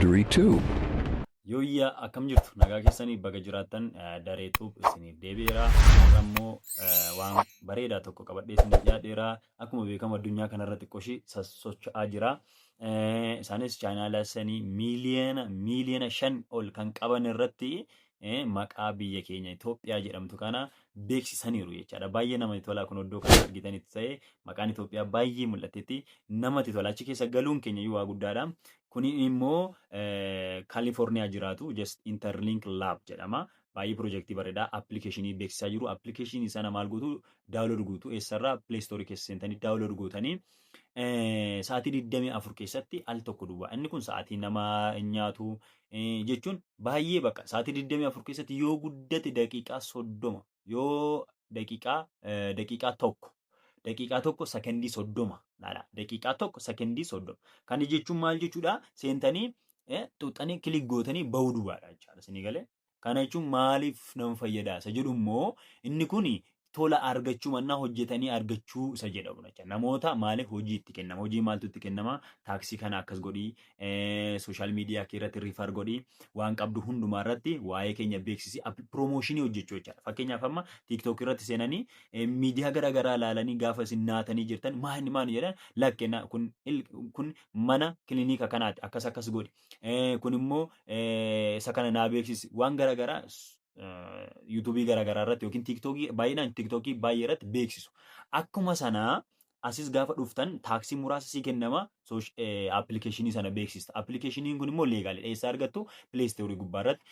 victory too. Yooyyaa, akkam jirtu? Nagaa keessanii? Baga jiraattan. Daree Tube isiniif deebi'eera. Har'a immoo waan bareedaa tokko qabadhee isiniif dhiyaadheera. Akkuma beekamu addunyaa kanarra xiqqoo ishii socho'aa jira. Isaanis chaanaala sanii miiliyoona 5 ol kan qaban irratti maqaa biyya keenya Itoophiyaa jedhamtu kana beeksisaniiru jechaadha. Baay'ee namatti tola. Kun iddoo kana argitanitti ta'e maqaan Itoophiyaa baay'ee mul'atetti namatti tola. Achi keessa galuun keenya iyyuu waa guddaadha. Kuni immoo Kaalifoorniyaa jiraatu, just Interlink Lab jedhama. Baay'ee piroojeektii bareedaa appilikeeshinii beeksisaa jiru. Appilikeeshinii sana maal gootu? Download gootu. Eessarraa? Play Store keessa seentanii download gootanii sa'aatii 24 keessatti al tokko duwwaa. Inni kun sa'aatii nama nyaatu jechuun baay'ee bakka sa'aatii 24 keessatti yoo guddate daqiiqaa 30, yoo daqiiqaa 1, daqiiqaa 1 sekondii 30 laala, daqiiqaa 1 sekondii 30. Kana jechuun maal jechuudha? Seentanii xuuxanii click gootanii bahuu duwwaadha jechaadha. Isinii galee? Kana jechuun maaliif nama fayyada isa jedhu immoo, inni kun tola argachuu mannaa hojjetanii argachuu isa jedhamu jecha. Namoota maaliif hojii itti kennama? Hojii maaltu itti kennama? Task kana akkas godhii, social media kee irratti refer godhii, waan qabdu hundumaa irratti waa'ee keenya beeksisi, promotion hojjechuu jechaadha. Fakkeenyaaf, amma TikTok irratti seenanii miidiyaa garaagaraa ilaalanii gaafa isin naatanii jirtan, maali maali jedhan, lakkena kun mana kilinika kanaati, akkas akkas godhi. Kun immoo isa kana naa beeksisi, waan garaagaraa yuutuubii garaagaraa irratti yookiin tiiktookii, baay'inaan tiiktookii baay'ee irratti beeksisu. Akkuma sanaa asis gaafa dhuftan task muraasa sii kennama, appilikeeshinii sana beeksista. Appilikeeshiniin kun immoo legalidha. Eessaa argattu? Play Store gubbaa irratti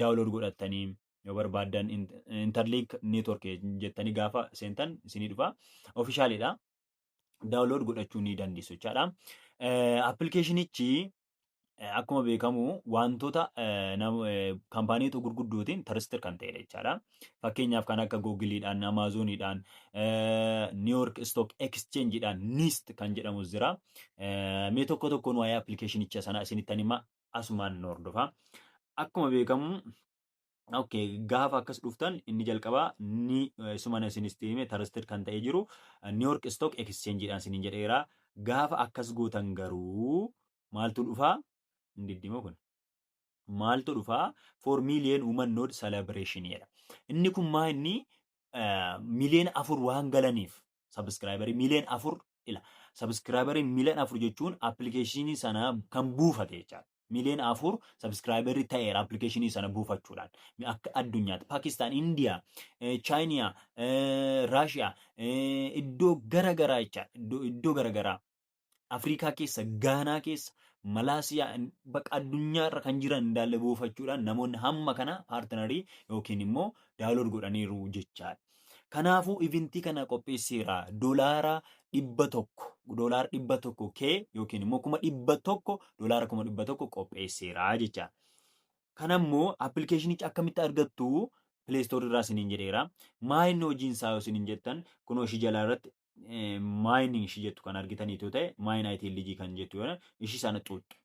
download godhattanii, yoo barbaaddan Interlink Network jettanii gaafa seentan isinii dhufa. Officialidha. Download godhachuu ni dandeessu jechaadha. Appilikeeshinichi akkuma beekamu wantoota kaampaaniitu gurguddootiin trusted kan ta'edha jechaadha. Fakkeenyaaf, kan akka Googiliidhaan, Amaazoniidhaan, New York Stock Exchangeidhaan, NIST kan jedhamus jira. Mee tokko tokkoon waa'ee appilikeeshinicha sanaa isinittan hima, asumaan nu hordofa. Akkuma beekamu, okay, gaafa akkas dhuftan inni jalqabaa ni sumana isinitti hime, trusted kan ta'ee jiru New York Stock Exchangeidhaan isiniin jedheera. Gaafa akkas gootan garuu maaltu dhufaa? Inni diddimoo kun. Maaltu dhufaa? 4 million woman node celebration jedha. Inni kun maa inni 4 miliyoona waan galaniif, subscriber 4 miliyoona ila. Subscriber 4 miliyoona jechuun appilikeeshinii sana kan buufate jechaadha. 4 miliyoona subscriber ta'eera appilikeeshinii sana buufachuudhaan. Akka addunyaatti Paakistaan, Indiyaa, Chaayiniyaa, Raashiyaa, iddoo gara garaa jechaadha. Iddoo gara garaa. Afrikaa keessa, Gaanaa keessa, Malaasiyaa, bakka addunyaa irra kan jiran indaalle buufachuudhaan namoonni hamma kana partner yookiin immoo download godhaniiru jechaadha. Kanaafuu event kana qopheesseera. $100, $100 kee yookiin immoo 100,000, $100,000 qopheesseera jechaadha. Kanammoo appilikeeshinicha akkamitti argattu? Play Store irraa isiniin jedheera. Maa inni hojiin isaa yoo isiniin jettan, kunoo ishii jalaa irratti mining ishii jettu kan argitaniitu yoo ta'e, mine ITLG kan jettu yoo ta'e, ishii sana xuuxxu.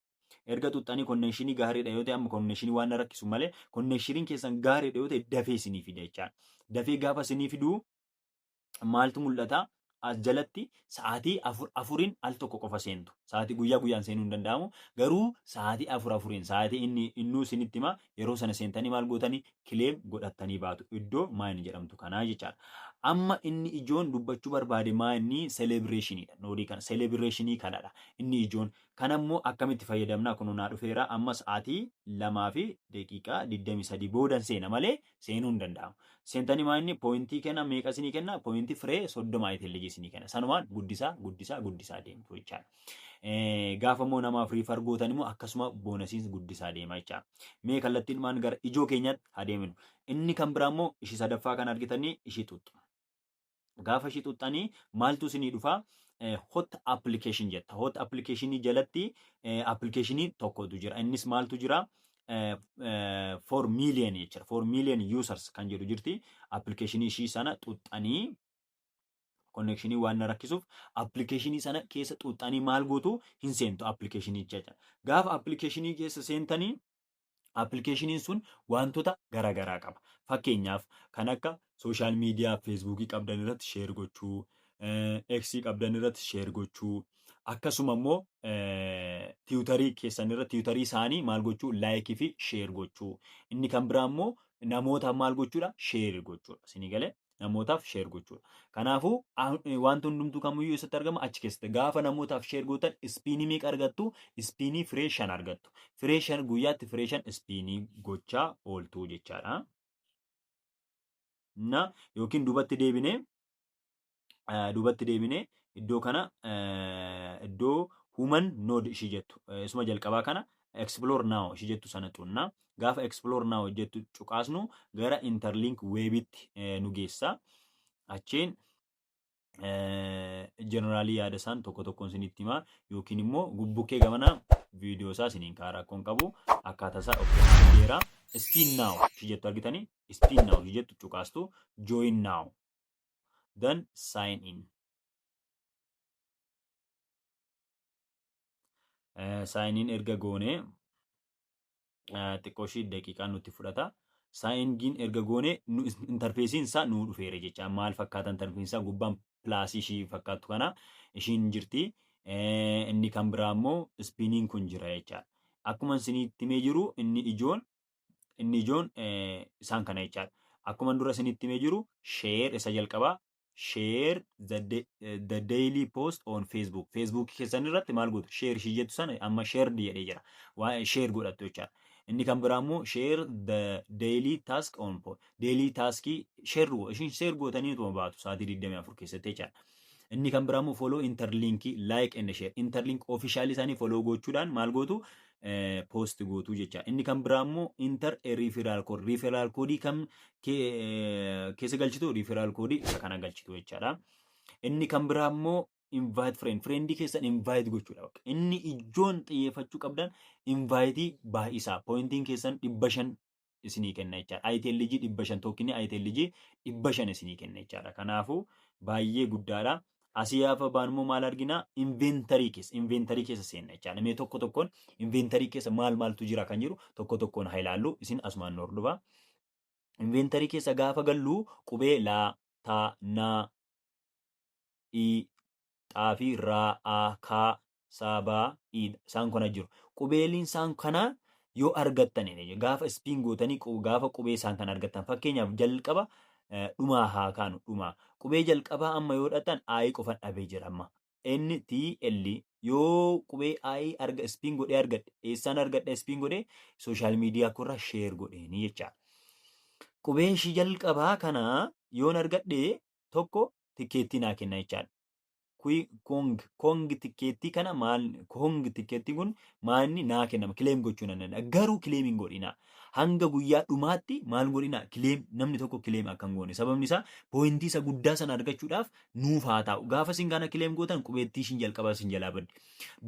Erga xuuxxanii connection gaariidha yoo ta'e, amma connection waan na rakkisu malee, connectioniin keessan gaariidha yoo ta'e dafee isinii fida jechaadha. Dafee gaafa isinii fiduu maaltu mul'ata? As jalatti sa'aatii afur afuriin al tokko qofa seentu. Sa'aatii guyyaa guyyaan seenuu hin danda'amu. Garuu sa'aatii afur afuriin, sa'aatii inni innuu isinitti hima, yeroo sana seentanii maal gootanii? Claim godhattanii baatu. Iddoo mine jedhamtu kanaa jechaadha. Amma inni ijoon dubbachuu barbaade maa inni celebrationiidha. Node kana celebration kanadha. Inni ijoon. Kanammoo akkamitti fayyadamna? Kun naa dhufeera. Amma sa'aatii 2:23 boodan seena malee seenuu hin danda'amu. Seentanii maa inni point kenna, meeqa isinii kenna? Point firee 30 ITLG isinii kenna. Sanumaan guddisaa guddisaa guddisaa deemtu jechaadha. Gaafa immoo namaaf refer gootan immoo akkasuma bonusiin guddisaa deema jechaadha. Mee kallattiin maan gara ijoo keenyatti haa deeminu. Inni kan biraa immoo ishii sadaffaa kan argitanii ishii xuxxu. Gaafa ishii xuxxanii maaltu isinii dhufaa? Hot application jetta. Hot application jalatti applicationii tokkotu jira. Innis maaltu jira? 4 million jechuudha. 4 million users kan jedhu jirti. Applicationii ishii sana xuxxanii, connection waan na rakkisuuf, applicationii sana keessa xuxxanii maal gootu? Hin seentu applicationii jecha. Gaafa applicationii keessa seentanii applicationiin sun wantoota garaagaraa qaba. Fakkeenyaaf, kan akka social media Feesbuukii qabdan irratti share gochuu, X qabdan irratti share gochuu, akkasuma immoo Twitterii keessan irra Twitterii isaanii maal gochuu, likeii fi share gochuu. Inni kan biraa immoo namoota maal gochuudha, share gochuudha. Isinii galee, namootaaf share gochuudha. Kanaafuu wanti hundumtuu kamiyyuu eessatti argama? Achi keessatti. Gaafa namootaaf share gootan spinii meeqa argattu? Spinii firee 5 argattu. Firee 5 guyyaatti firee 5 spinii gochaa ooltu jechaadha. Na yookiin duubatti deebinee iddoo kana, iddoo human node ishii jettu, isuma jalqabaa kana, explore now ishii jettu sana xunna. Gaafa explore now jettu cuqaasnu gara interlink webitti nu geessa. Achiin generalii yaada isaan tokko tokkoon isinitti himaa, yookiin immoo gubbukkee gamanaa viidiyoo isaa isiniin kaa'aa, rakkoon qabu, akkaataa isaa of. Spin now ishii jettu argitanii, spin now ishii jettu cuqaastu, join now, then sign in. Sign in erga goonee xiqqoo ishii daqiiqaa nutti fudhata. Sign in erga goonee interfaceiin isaa nuu dhufeera jecha. Maal fakkaata interfaceiin isaa? Gubbaan plusii ishii fakkaattu kana ishiin jirti. Inni kan biraa immoo spiniin kun jira jechaadha. Akkuma isinitti himee jiru, inni ijoon isaan kana jechaadha. Akkuma dura isinitti himee jiru, share isa jalqabaa, share the daily post on Facebook. Facebook keessan irratti maal gootu? Share ishii jettu sana, amma shared jedhee jira. Waa'ee share godhattu jechaadha. Inni kan biraa immoo share the daily task on daily taskii share, ishiin share gootanii utuma baatu sa'aatii 24 keessatti jechaadha. Inni kan biraa immoo follow interlink, like and share. Interlink official isaanii follow gochuudhaan maal gootu? Post gootu jecha. Inni kan biraa immoo enter a referral code. Referral code kam keessa galchitu? Referral code isa kana galchitu jechaadha. Inni kan biraa immoo invite friend. Friendii keessan invite gochuudha. Inni ijoon xiyyeeffachuu qabdan invite baay'isaa. Pointiin keessan 500 isinii kenna jechaadha. ITLG 500, tokenii ITLG 500 isinii kenna jechaadha. Kanaafuu baay'ee guddaadha. Asii gaafa baan immoo maal argina? Inventory keessa, inventory keessa seenna jechaadha. Mee tokko tokkoon inventory keessa maal maaltu jira kan jiru tokko tokkoon haa ilaallu. Isin asumaan nu hordofaa. Inventory keessa gaafa gallu qubee laa, taa, naa, i, xaa fi raa, a, kaa, saa, baa, i isaan kana jiru. Qubeeliin isaan kana yoo argattan, gaafa spin gootanii gaafa qubee isaan kana argattan, fakkeenyaaf jalqaba dhumaa haa kaanu, dhumaa qubee jalqabaa amma yoo dhatan I qofan dhabee jira amma. N T L yoo qubee I arga spin godhee argadhe, eessaan argadhe? Spin godhee social media korraa share godheeni jechaadha. Qubee ishii jalqabaa kana yoon argadhe tokko ticketii naa kenna jechaadha. Kong ticketii kana maal, Kong ticketii kun maalni naa kennama, claim gochuu nan danda'a. Garuu claim hin godhina. Hanga guyyaa dhumaatti maal godhina? Claim namni tokko claim akka hin goone. Sababni isaa pointii isa guddaa sana argachuudhaaf nuuf haa taa'u. Gaafa isin kana claim gootan qubeettii ishiin jalqabaa isin jalaa baddi.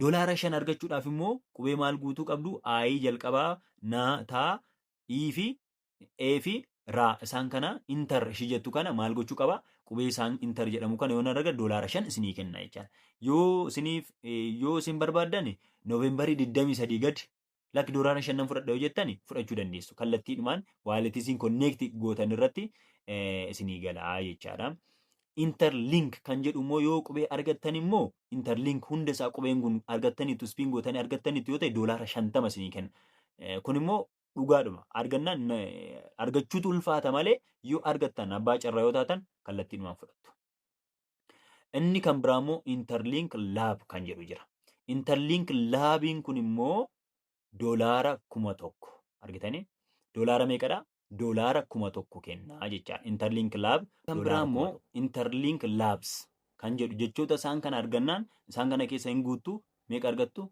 $5 argachuudhaaf immoo qubee maal guutuu qabdu? I jalqabaa, na, taa, I fi E fi raa, isaan kana enter ishii jettu kana maal gochuu qaba? Qubee isaan enter jedhamu kana yoo arga $5 isinii kenna jechaadha. Yoo isin barbaaddan Novemberii 23 gadi lakki $5 nan fudhadha yoo jettani fudhachuu dandeessu. Kallattiidhumaan walletii isin connect gootan irratti isinii galaa jechaadha. Interlink kan jedhu immoo yoo qubee argattan immoo, interlink hunda isaa qubeen kun argattaniitu, spin gootanii argattaniitu yoo ta'e, $50 isinii kenna. Kun immoo dhugaadhuma. Argannaan argachuutu ulfaata malee, yoo argattan abbaa carraa yoo taatan kallattiidhumaan fudhattu. Inni kan biraa immoo interlink lab kan jedhu jira. Interlink labiin kun immoo $1000 argitanii, doolaara meeqadha? $1000 kennaa jecha. Interlink lab kan biraa immoo interlink labs kan jedhu, jechoota isaan kana argannaan isaan kana keessa hin guuttu, meeqa argattu?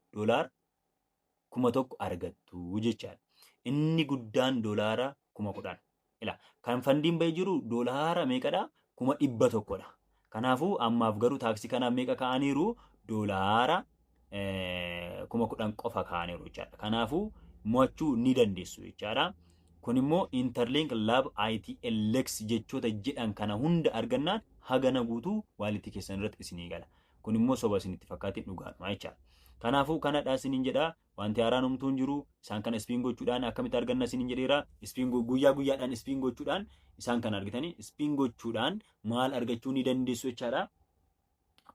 $1000 argattu jechaadha. Inni guddaan $10,000. Ila kan fundiin bahee jiru doolaara meeqadha? 100,000dha. Kanaafuu ammaaf garuu taxii kanaaf meeqa ka'aniiru? $10,000 qofa ka'aniiru jechaadha. Kanaafuu mo'achuu ni dandeessu jechaadha. Kun immoo Interlink Lab ITLX jechoota jedhan kana hunda argannaan hagana guutuu walletii keessan irratti isinii gala. Kun immoo soba isinitti fakkaatiin dhugaadhuma jechaadha. Kanaafuu kanadha isiniin jedha. Wanti haaraan homtuu hin jiru. Isaan kana spin gochuudhaan akkamitti arganna isiniin jedheera. Spin guyyaa guyyaadhaan spin gochuudhaan isaan kana argitanii spin gochuudhaan maal argachuu ni dandeessu jechaadha.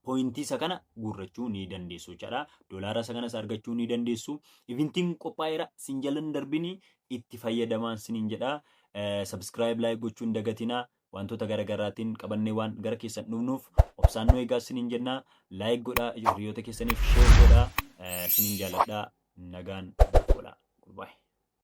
Pointii isa kana guurrachuu ni dandeessu jechaadha. Doolaara isa kanas argachuu ni dandeessu. Eventiin qophaa'eera, sin jalan darbini, itti fayyadamaan sinin jedha. Subscribe, like gochuu hin dagatinaa. Wantoota garaagaraatiin qabannee waan gara keessan dhufnuuf obsaan nu eegaa sinin jenna. Like godhaa, hiriyoota keessaniif share godhaa. Sinin jaaladhaa. Nagaan oolaa. Goodbye.